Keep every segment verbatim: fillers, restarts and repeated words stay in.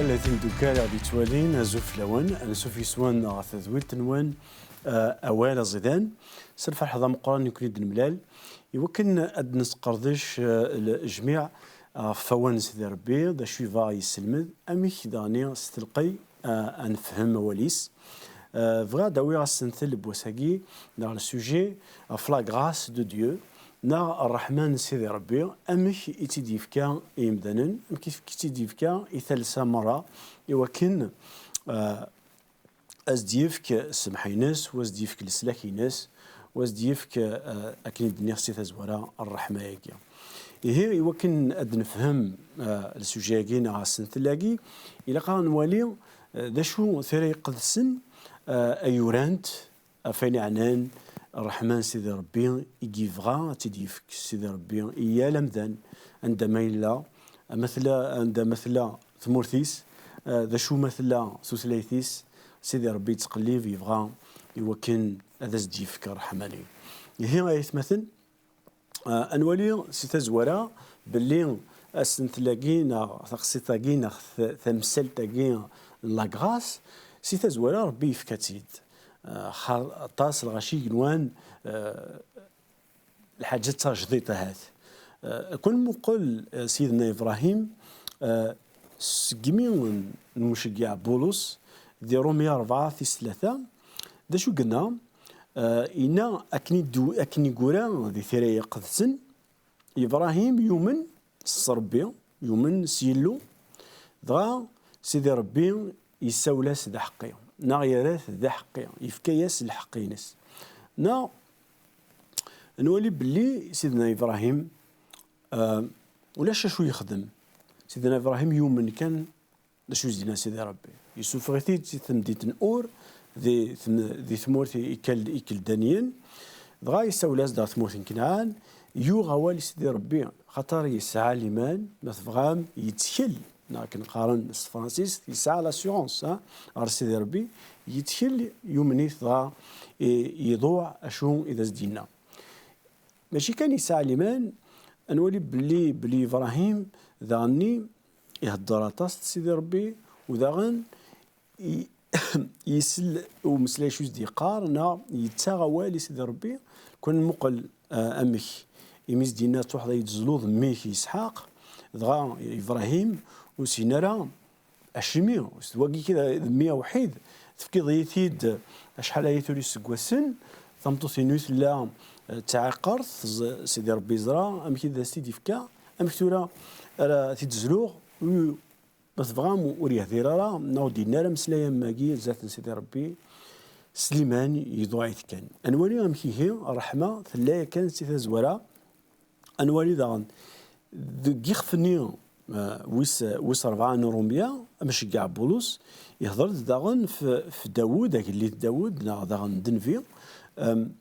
Ay timeddukal i ɣ-d-yettwalin, azul fell-awen, ansuf yes-wen ɣer tedwilt-nwen, eh, Awal Aẓidan. S lferḥ d ameqqran i ken-id-nemlal, i wakken ad d-nesqerdec, eh, lejmiɛ ɣef wawal n Sidi Ṛebbi, d acu i yebɣa yesselmed, amek daɣen s telqey, eh, ad nefhem awal-is. Eh, bɣiɣ ad awiɣ asentel n wass-agi, neɣ le sujet, ɣef la grâce de Dieu, neɣ ṛṛeḥma n Sidi Ṛebbi, amek i tt-id-yefka i yimdanen, amek i tt-id-yefka i talsa merra, i wakken, eh, ad s-d-yefk ssemḥ-ines, u ad s-d-yefk leslak-ines, u ad s-d-yefk, eh, akken i d-nniɣ si tazwara, ṛṛeḥma-agi. Ihi, i wakken ad nefhem, eh, le sujet-agi neɣ asentel-agi, ilaq ad nwali, eh, d acu Tira Iqedsen, eh, ay urant, ɣef wayen yeɛnan ṛṛeḥma n Sidi Ṛebbi i yebɣa ad tt-id-yefk Sidi Ṛebbi i yal amdan, anda ma yella, ama tella, anda ma tella tmurt-is, eh, d acu ma tella tutlayt-is, Sidi Ṛebbi yettqellib, yebɣa i wakken ad as-d-yefk ṛṛeḥma-nni. Ihi, ay atmaten, eh, ad nwali si tazwara belli asentel-agi neɣ taqsiṭ-agi neɣ t-, tamsalt-agi n la grâce, si tazwara Ṛebbi yefka-tt-id. Eh, xaṭ-, aṭas lɣaci i yenwan, eh, lḥaǧa d tajdiṭ ahat. Eh, ad nmuqel, eh, Sidna Ibrahim, eh, segmi n-, nmuceggeɛ Bulus di Ṛumya rebɛa tis tlata, d acu i yenna? Eh, yenna akken i d-, akken i yura di Tira Iqedsen, Ibrahim yumen s Ṛebbi, yumen s Yillu, dɣa Sidi Ṛebbi yessawel-as d aḥeqqi, neɣ yerra-t d aḥeqqi, yefka-yas lḥeqq-ines. Neɣ nwali belli Sidna Ibrahim, ah, ulac acu yexdem. Sidna Ibrahim yumen kan d acu i s-d-yenna Sidi Ṛebbi. Yessufeɣ-it-id si temdint n Ur, di tem-, di tmurt ikal-, Ikaldaniyen, dɣa yessawel-as-d ɣer tmurt n Kenɛan, yuɣ awal i Sidi Ṛebbi, xaṭer yesɛa liman, ma tebɣam, yettkel, neɣ akken qqaren s tefransist, yesɛa l'assurance, ha, ɣer Sidi Ṛebbi, yettkel, yumen-it dɣa, i-, iḍuɛ acu i d as-d-yenna. Mačči kan yesɛa liman, ad nwali belli, belli Ibrahim daɣenni ihedder aṭas d Sidi Ṛebbi, u daɣen i-, yesel i umeslay acu i s-d-yeqqar, neɣ yettaɣ awal i Sidi Ṛebbi. Kan nmuqel, ah, amek, imi i s-d-yenna: "Truḥeḍ ad yi-d-tezluḍ mmi-k Isḥaq", dɣa Ibrahim ur s-yenna ara: "Acimi, s d wagi kra d mmi awḥid, tefkiḍ-iyi-t-id acḥal aya tura iseggasen, tameṭṭut-inu tella, eh, d taɛiqert, teẓ-, Sidi Ṛebbi yeẓra amek i d as-t-id-yefka, amek tura ara t-id-zluɣ?" U-, ma tebɣam, ur yehdir ara, neɣ ur d-yenni ara ameslay am wagi zdat n Sidi Ṛebbi, s liman, iḍuɛ-it kan. Ad nwali amek ihi ṛṛeḥma tella yakan si tazwara, ad nwali daɣen deg yixef-nni, eh, wis, wis rebɛa n Urumya, amceggeɛ Bulus, ihder-d daɣen f, f Dawud, agellid Dawud, neɣ daɣen d nnbi. Em,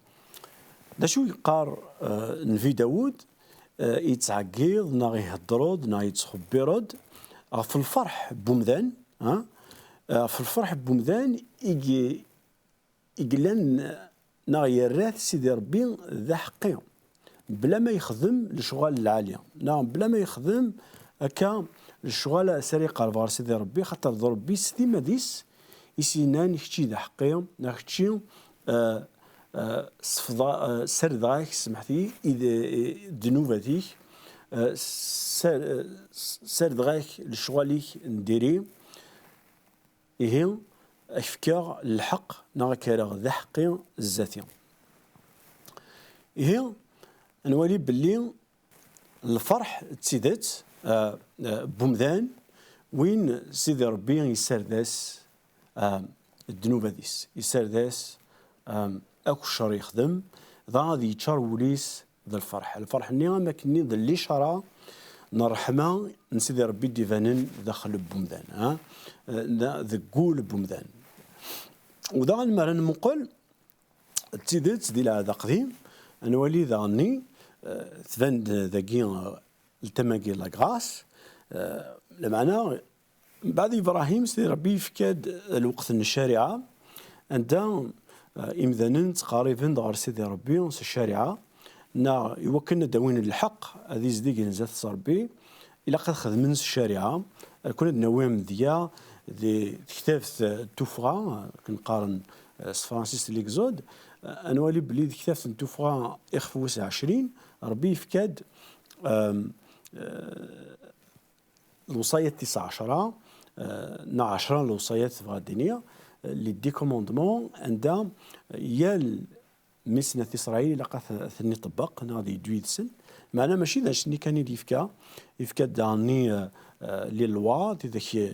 d acu yeqqar, eh, nnbi Dawud? Eh, yettɛeggiḍ, neɣ ihedder-d, neɣ yettxebbir-d ɣef lferḥ n wemdan, ha? Eh, ɣef lferḥ n wemdan i, i yellan, neɣ yerra-t Sidi Ṛebbi d aḥeqqi, bla ma yexdem lecɣal lɛali, neɣ bla ma yexdem akka lecɣal s ara iqerreb ɣer Sidi Ṛebbi, xaṭer d Ṛebbi s timmad-is i s-yennan: "Kečči d aḥeqqi", neɣ "Kečči, eh, eh, sefḍa-, eh, serdeɣ-ak, semḥet-iyi, i d-, i ddnubat-ik, eh, ser-, eh, s-, serdeɣ-ak lecɣal-ik n diri." Ihi, ad k-fkeɣ lḥeqq, neɣ ad k-rreɣ d aḥeqqi zdat-i. Ihi, ad nwali belli lferḥ d tidet, ah, ah, n wemdan, win Sidi Ṛebbi yessared-as, ah, ddnubat-is, yessared-as, ah, akk ccer yexdem, dɣa ad yeččar wul-is d lferḥ. Lferḥ-nni am akken-nni d licara n ṛṛeḥma n Sidi Ṛebbi d-ibanen daxel n wemdan, ha? Eh, da-, deg wul n wemdan. U daɣen, mi ara nmuqel, d tidet, di Lɛehd Aqdim, ad nwali daɣenni, eh, tban-d dagi, eh, ltama-agi, la grâce, eh, lameɛna, Mbeɛd Ibrahim, Sidi Ṛebbi yefka-d lweqt n ccariɛa, anda, eh, imdanen ttqerriben-d ɣer Sidi Ṛebbi s ccariɛa, neɣ iwakken ad d-awin lḥeqq, ad izdigen zdat-s Ṛebbi, ilaq ad xedmen s ccariɛa, Ad ken-id-nawi amedya di tektabt n tuffɣa, akken qqaren, eh, s tefransist, l'Exode. Eh, ad nwali belli di tektabt n tuffɣa ixef wis ɛecrin, Ṛebbi yefka-d, ehm, eh, lewṣayat tis ɛecra, eh, neɣ ɛecra n lewṣayat, tebɣa ad d-tini, eh, les dix commandements, anda yal mmi-s n At Isṛayil ilaq ad t-, ad ten-iṭebbeq neɣ ad yeddu yid-sen. Meɛna mačči d acu-nni kan i d-yefka, yefka-d daɣen-nni, eh, eh, les lois, tidak, eh,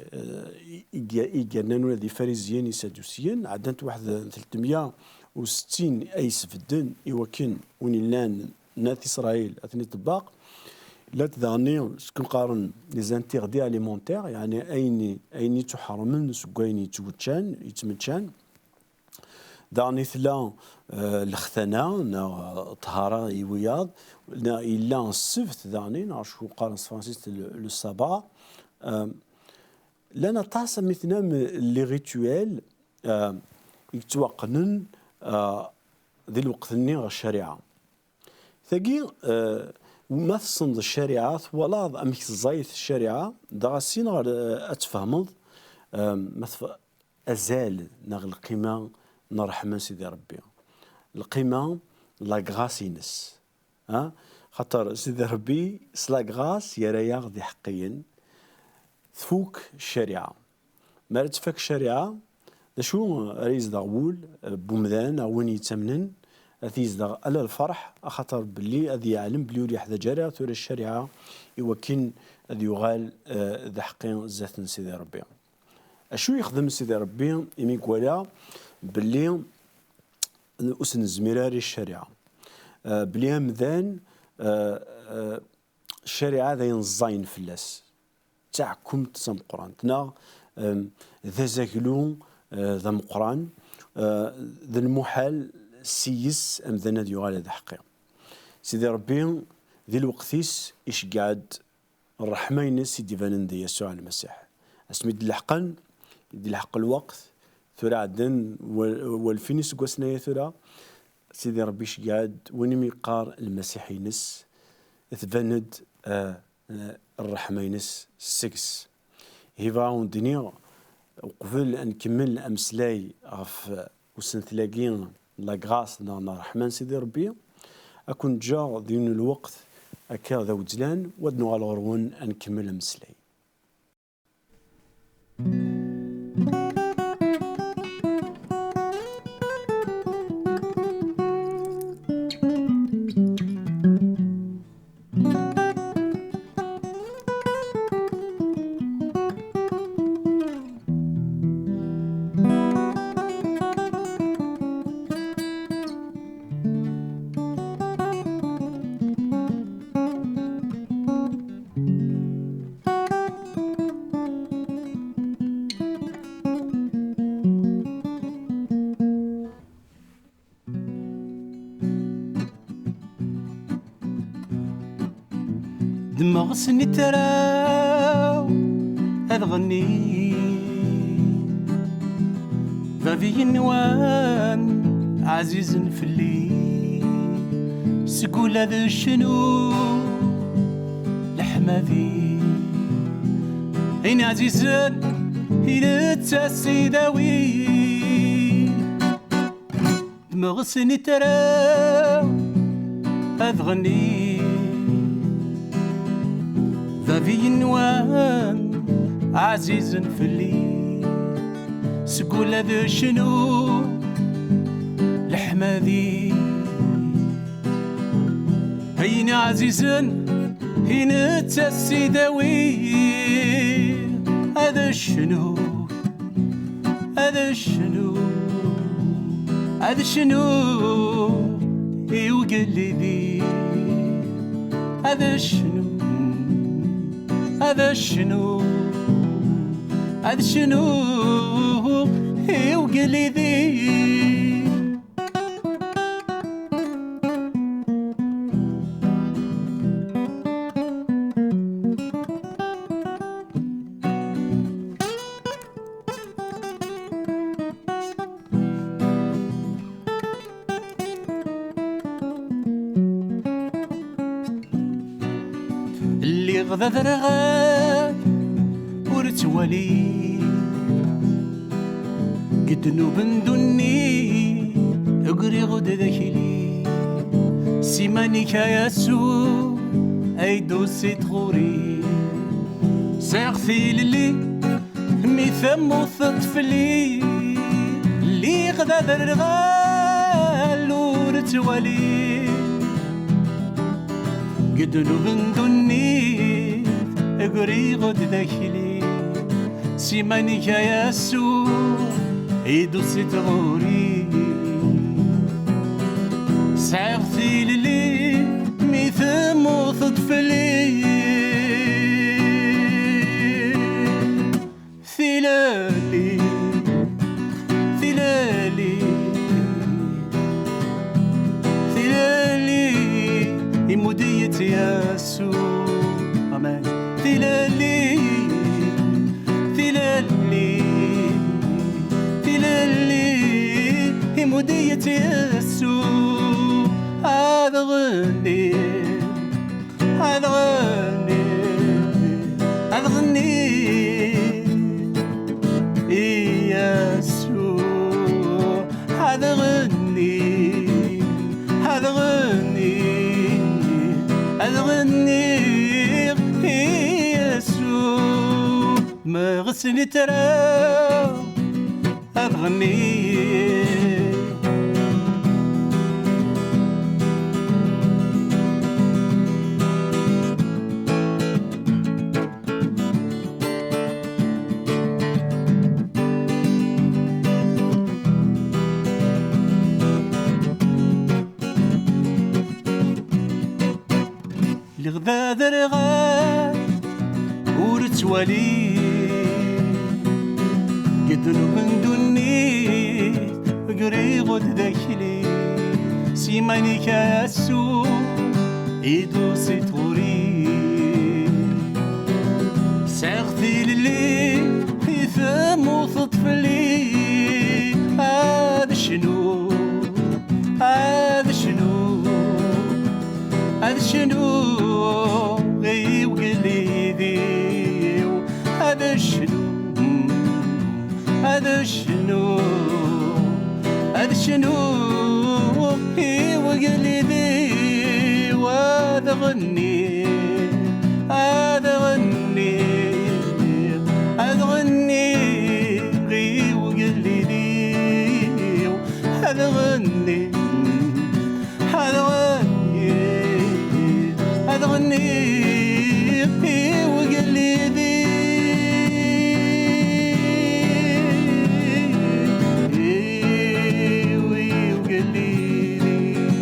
i, i, i yernan ula d Ifariziyen, Isadusiyen, ɛeddant waḥed n telt meyya u settin ay sbedden i wakken win illan n At Isṛayil ad ten-iṭebbeq. Llant daɣen-nni s akken qqaren les interdits alimentaires, yeɛni ayen, ayen yettuḥermen seg wayen yettweččan, yettmeččan. Daɣen i tella, eh, lextana, neɣ, eh, ṭṭhara i wiyaḍ, neɣ yella ssebt daɣen, neɣ acu qqaren s tefransist le, le sabbat. Eh, llan aṭas, am i tennam, les rituels, eh, yettwaqqnen, eh, di lweqt-nni ɣer ccariɛa. Tagi, eh, ma tessneḍ ccariɛa, twalaḍ amek ẓẓayet ccariɛa, dɣa syin ɣer, eh, ad tfehmeḍ, eh, ma tf-, azal neɣ lqima n ṛṛeḥma n Sidi Ṛebbi. Lqima, la grâce-ines. Ha? Xaṭer Sidi Ṛebbi, s la grâce, yerra-yaɣ d iḥeqqiyen. Tfuk ccariɛa. Mi ara tfak ccariɛa, d acu ara yezdeɣ wul, eh, n wemdan, neɣ win yettamnen, ad t-yezdeɣ ala lferḥ, axaṭer belli ad yeɛlem belli ur yeḥtaǧ ara tura ccariɛa i wakken ad yuɣal, eh, d aḥeqqi zdat n Sidi Ṛebbi. Acu yexdem Sidi Ṛebbi imi iwala belli ur s-nezmir ara i ccariɛa? Eh, belli amdan, eh, eh, ccariɛa d ayen ẓẓayen fell-as. D taɛkumt d tameqqrant, neɣ, em, d azaglu, eh, d ameqqran, eh, d lmuḥal s-yes amdan ad yuɣal d aḥeqqi. Sidi Ṛebbi, di lweqt-is, iceggeɛ-d ṛṛeḥma-ines i d-ibanen di Yasuɛ Lmasiḥ. Asmi d-leḥqen, i d-leḥq lweqt, tura ɛeddan wal-, walfin iseggasen aya tura, Sidi Ṛebbi iceggeɛ-d win imi yeqqar lmasiḥ-ines, tban-d, eh, eh, ṛṛeḥma-ines seg-s. Ihi bɣiɣ ad wen-d-iniɣ, uqbel ad nkemmel ameslay ɣef usentel-agi n la grâce neɣ n ṛṛeḥma n Sidi Ṛebbi, ad ken-ǧǧeɣ d yiwen n lweqt akka d awezzlan, u ad nuɣal ɣur-wen ad nkemmel ameslay. Dmeɣ snitra-w ad ɣenni, bab igenwan ɛzizen fell-i, seg ula d ccnu leḥmadi, ayen ɛzizen i netta s idawi. Dmeɣ snitra-w ad ɣenni, bab igenwan ɛzizen fell-i, seg ula d ccnu leḥmadi, ayen ɛzizen i netta s idawi. Ad cnuɣ, ad cnuɣ, ad cnuɣ i ugellid-iw. Ad cnuɣ, ad cnuɣ, ad cnuɣ i ugellid-iw. Lliɣ d adreɣ, ur Wali, deg ddnub n ddunit, griɣ-d d akli. Siman-ik a Yasuɛ, ay d-tusiḍ ɣur-i. Sɛiɣ tilelli, mi temmut teṭṭef-iyi, lliɣ d aderɣal ur ttwali. Deg ddnub n ddunit, griɣ-d d akli. Siman-ik a Yasuɛ, i d-tusiḍ ɣur-i. Sɛiɣ tilelli, mi temmut teṭṭef-iyi. Tilelli, tilelli, tilelli, imudd-iyi-tt Yasuɛ. Amen. Tilelli, tilelli, tilelli, imudd-iyi-tt Yasuɛ. Ad ɣenniɣ, ad ɣenniɣ, ad ɣenniɣ i Yasuɛ. Ad ɣenniɣ, ad ɣenniɣ, ad ɣenniɣ i Yasuɛ. Ma ɣ-snitra ad ɣenniɣ. Lliɣ d aderɣal ur ttwali. Deg ddnub n ddunit, griɣ-d d akli. Siman-ik a Yasuɛ, i d-tusiḍ ɣur-i. Sɛiɣ tilelli, i temmuteḍ fell-i. Ad cnuɣ, ad cnuɣ, ad cnuɣ i ugellid-iw. Ad cnuɣ, ad cnuɣ, ad cnuɣ i ugellid-iw. Ad ɣenniɣ, ad ɣenniɣ, ad ɣenniɣ i ugellid-iw. Ad ɣenniɣ, ad ɣenniɣ, ad ɣenniɣ i ugellid-iw. I ugellid-iw.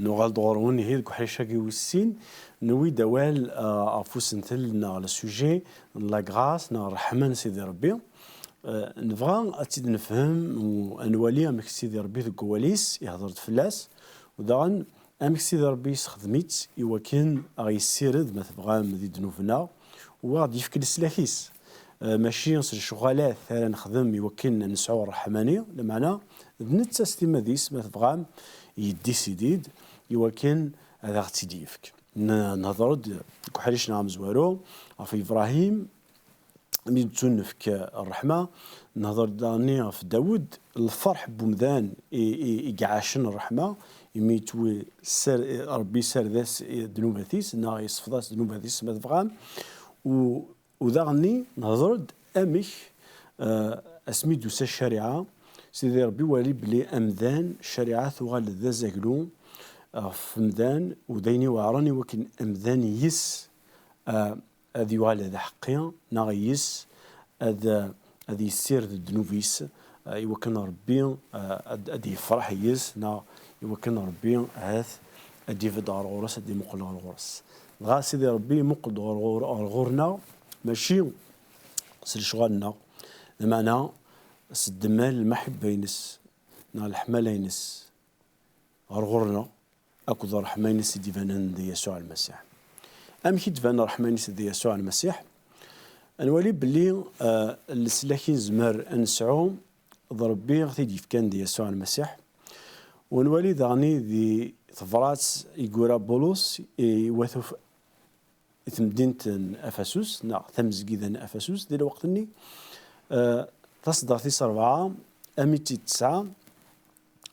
Nuɣal-d ɣur-wen ihi deg uḥric-agi wis sin, newwi-d awal, ah, ɣef usentel neɣ le sujet n la grâce neɣ ṛṛeḥma n Sidi Ṛebbi. Ah, nebɣa ad tt-id-nefhem u ad nwali amek Sidi Ṛebbi deg wawal-is ihder-d fell-as, u daɣen amek Sidi Ṛebbi yessexdem-itt i wakken a ɣ-yessired, ma tebɣam, di ddnub-nneɣ, u a ɣ-d-yefk leslak-is. Eh, mačči s lecɣalat ara nexdem i wakken ad nesɛu ṛṛeḥma-nni, lameɛna d netta s timmad-is, ma tebɣam, yeddisidi-d i wakken ad aɣ-tt-id-yefk. N-, nehder-d deg uḥric-nneɣ amezwaru ɣef Ibṛahim, mi d-tettunefk ṛṛeḥma, nehder-d daɣen ɣef Dawed, lferḥ n wemdan i, i, i iɛacen ṛṛeḥma, imi yettwi-, sar-, Ṛebbi yessared-as ddnubat-is, neɣ yessefḍ-as ddnubat-is, ma tebɣam, u U daɣen-nni nehder-d amek, eh, asmi d-tusa ccariɛa, Sidi Ṛebbi iwali belli amdan, ccariɛa tuɣal d azaglu ɣef umdan, u d ayen iweɛṛen i wakken amdan yes, eh, ad yuɣal d aḥeqqi, neɣ yes ad, ad yessired ddnub-is, eh, i wakken Ṛebbi, eh, ad, ad yefṛeḥ yes, neɣ i wakken Ṛebbi ahat ad d-ibedd ɣer ɣur-s, ad d-imuqel ɣer ɣur-s. Dɣa Sidi Ṛebbi imuqel-d ɣer ɣur-, ɣer ɣur-neɣ, mačči s lecɣal-nneɣ, lameɛna s ddemma n lmaḥibba-ines neɣ leḥmala-ines ɣer ɣur-neɣ, akked ṛṛeḥma-ines i d-ibanen di Yasuɛ Lmasiḥ. Amek i d-tban ṛṛeḥma-ines di Yasuɛ Lmasiḥ? Ad nwali belli, eh, leslak i nezmer ad nesɛu, d Ṛebbi i t-id-yefkan d Yasuɛ Lmasiḥ. U nwali daɣen di tebrat i yura Bulus i wat uf-, i temdint n Afasus, neɣ tamezgida n Afasus, di lweqt-nni, eh, taṣeddart tis ṛebɛa, ami d tis tesɛa,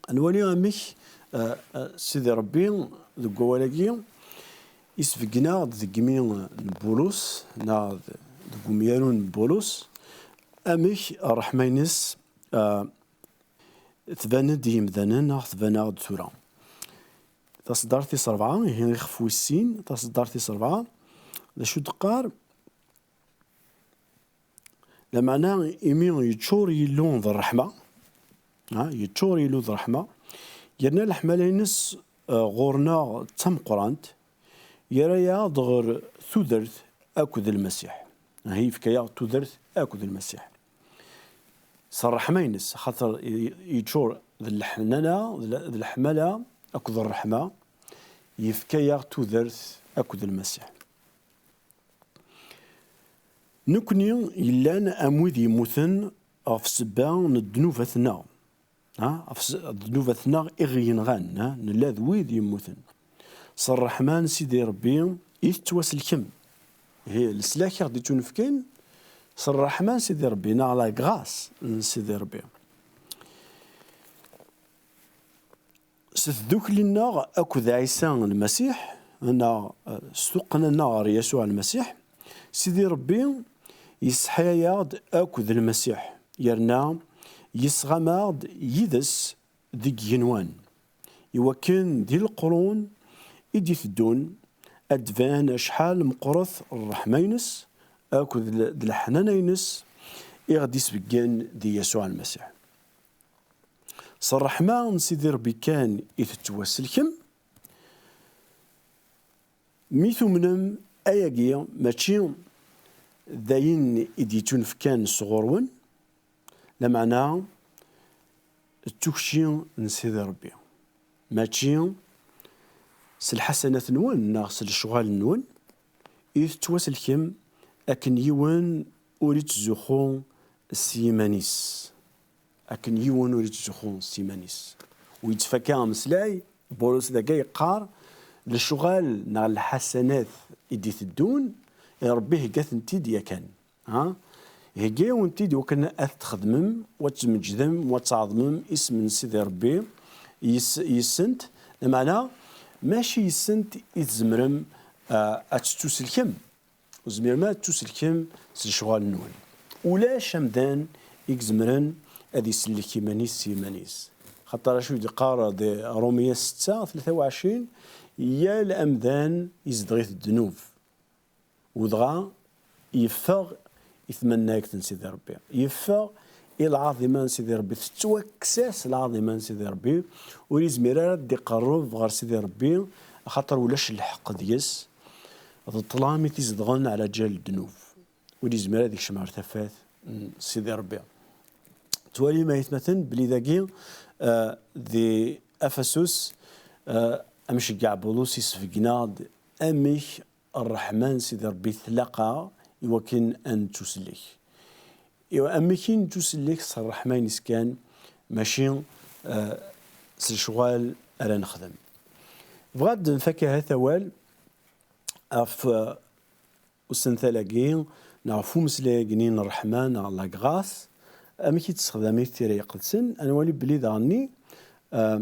ad nwali amek, eh, eh, Sidi Ṛebbi deg wawal-agi isbeggen-aɣ-d deg imi n Bulus, neɣ d-, deg umyaru n Bulus, amek ṛṛeḥma-ines, eh, tban-d i yimdanen, neɣ tban-aɣ-d tura. Taṣeddart tis ṛebɛa, ihi ixef wis sin, taṣeddart tis ṛebɛa, d acu d-teqqar? Lameɛna imi yeččur Yillu d ṛṛeḥma, ha, yeččur Yillu d ṛṛeḥma, yerna leḥmala-ines, eh, ɣur-neɣ d tameqqrant, yerra-yaɣ-d ɣer tudert akked Lmasiḥ. Ahi, yefka-yaɣ-d tudert akked Lmasiḥ. S ṛṛeḥma-ines, axaṭer i-, yeččur d leḥnana, d le-, d leḥmala akked ṛṛeḥma, yefka-yaɣ tudert akked Lmasiḥ. Nekni yellan am wid yemmuten ɣef ssebba n ddnubat-nneɣ. Ha? Ɣef s-, ddnubat-nneɣ i ɣ-yenɣan, ha? Nella d wid yemmuten. S ṛṛeḥma n Sidi Ṛebbi i tettwaselkem. Ihi, leslak i ɣ-d-ittunefken s ṛṛeḥma n Sidi Ṛebbi, neɣ la grâce n Sidi Ṛebbi. S tdukli-nneɣ akked Ɛisa Lmasiḥ, neɣ, eh, s tuqqna-nneɣ ɣer Yasuɛ Lmasiḥ, Sidi Ṛebbi yesseḥya-yaɣ-d akked Lmasiḥ, yerna yesɣam-aɣ-d yid-s deg igenwan, iwakken di leqrun i d-iteddun ad d-tban acḥal meqqret ṛṛeḥma-ines akked l-, d leḥnana-ines i ɣ-d-isbeggen di Yasuɛ Lmasiḥ. S ṛṛeḥma n Sidi Ṛebbi kan i tettwaselkem. Mi tumnem, ayagi mačči d ayen i d-yettunefkan sɣur-wen, lameɛna d tukci n Sidi Ṛebbi, mačči s lḥasanat-nwen neɣ s lecɣal-nwen i tettwaselkem, akken yiwen ur ittzuxxu s yiman-is. Akken yiwen ur ittzuxxu s yiman-is. U yettfaka ameslay, Bulus dagi yeqqar, lecɣal neɣ lḥasanat i d-iteddun, Ṛebbi ihegga-tent-id yakan. Ha? Ihegga-yawen-t-id iwakken ad t-txedmem, u ad tmeǧdem, u ad tɛeḍmem isem n Sidi Ṛebbi, yes-, yes-sent, lameɛna mačči yes-sent i tzemrem, ah, ad tettuselkem. Ur tezmirem ara ad tettuselkem s lecɣal-nwen. Ulac amdan i izemren ad isellek iman-is s yiman-is. Xaṭer acu i d-yeqqar di Ṛumya setta tlata u ɛecrin, yal amdan izdeɣ-it ddnub. U dɣa yeffeɣ i tmannagt n Sidi Ṛebbi. Yeffeɣ i lɛaḍima n Sidi Ṛebbi. Tettwakkes-as lɛaḍima n Sidi Ṛebbi. Ur yezmir ara ad d-iqerreb ɣer Sidi Ṛebbi, axaṭer ulac lḥeqq deg-s. D ṭṭlam i t-izedɣen ɛla ǧal ddnub. Ur yezmir ad ikcem ɣer tafat n Sidi Ṛebbi. Ttwalim, ay atmaten, belli dagi, eh, di Afasus, eh, amceggeɛ Bulus isbeggen-aɣ-d amek ṛṛeḥma n Sidi Ṛebbi tlaq-aɣ i wakken ad nettusellek. Iwa, amek i nettusellek? S ṛṛeḥma-ines kan, mačči, eh, s lecɣal ara nexdem. Bɣiɣ ad d-nfak ahat awal ɣef, eh, usental-agi, neɣ ɣef umeslay-agi-nni n ṛṛeḥma, neɣ la grâce, amek i tt-ssexdamit Tira Iqedsen, ad nwali belli daɣenni, eh,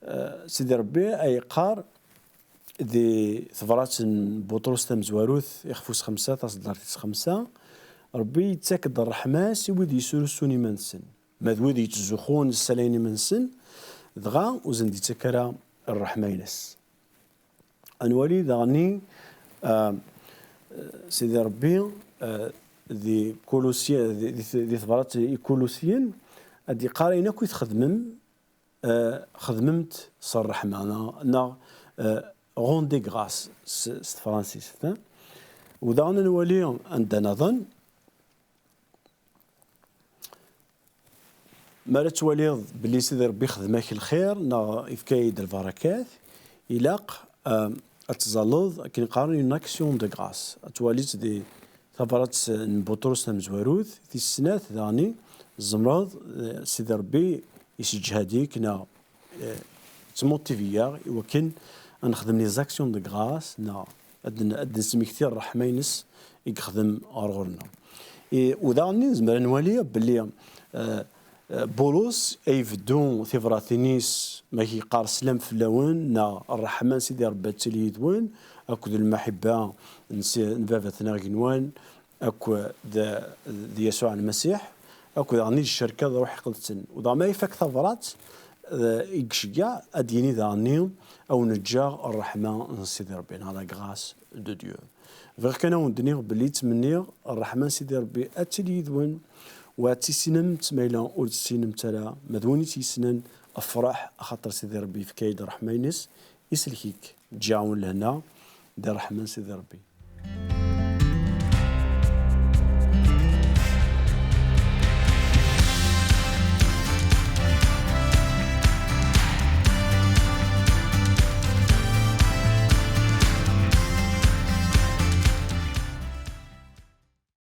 eh, Sidi Ṛebbi ay yeqqar di tebrat n Buṭrus tamezwarut, ixef wis xemsa, taṣeddart tis xemsa, Ṛebbi yettak-d ṛṛeḥma-s i wid yesrusun iman-nsen. Ma d wid yettzuxxun ssalayen iman-nsen, dɣa ur sen-d-yettak ara ṛṛeḥma-ines. Ad nwali daɣenni, ah, Sidi Ṛebbi, ah, di Kulusi-, di, di, di tebrat i Kulusiyen, ad d-yeqqar ayen akk i txedmem, eh, xedmem-t s ṛṛeḥma, neɣ, neɣ, eh, rendez grâce s, s tefransist, eh? U daɣen ad nwali anda naḍen. Mi ara twaliḍ belli Sidi Ṛebbi ixdem-ak lxir, neɣ ifka-yi-d lbarakat, ilaq, eh, ad tẓalleḍ, akken qqaren, une action de grâce. Ad twaliḍ di tabrat n Buṭrus tamezwarut, tis snat, daɣenni, tzemreḍ, eh, Sidi Ṛebbi yesseǧhad-ik neɣ, eh, yettmuṭivi-yaɣ i wakken ad nexdem les actions de grâce neɣ ad n-, ad d-nesmekti ṛṛeḥma-ines i yexdem ɣer ɣur-neɣ. I, u daɣen nezmer ad nwali belli, eh, eh, Bulus ay ibeddu tibratin-is, ma yeqqar slam fell-awen, neɣ ṛṛeḥma n Sidi Ṛebbi ad tili yid-wen, akked lmaḥibba n si-, n Baba-tneɣ igenwan, akked d Yasuɛ Lmasiḥ, akked daɣen i d ccerka d Ṛṛuḥ Iqedsen. U daɣen ma ifak tabrat, eh, i iceggeɛ ad d-yini daɣen-nni, a wen-ǧǧeɣ ṛṛeḥma n Sidi Ṛebbi, neɣ la grâce de Dieu. Bɣiɣ kan a wen-d-iniɣ belli ttmenniɣ ṛṛeḥma n Sidi Ṛebbi ad tili yid-wen, u ad tissinemt, ma yella ur tessinemt ara, ma d win i tt-yessnen, afreḥ, axaṭer Sidi Ṛebbi yefka-yi-d ṛṛeḥma-ines, isellek-ik, ǧǧiɣ-awen lehna di ṛṛeḥma n Sidi Ṛebbi.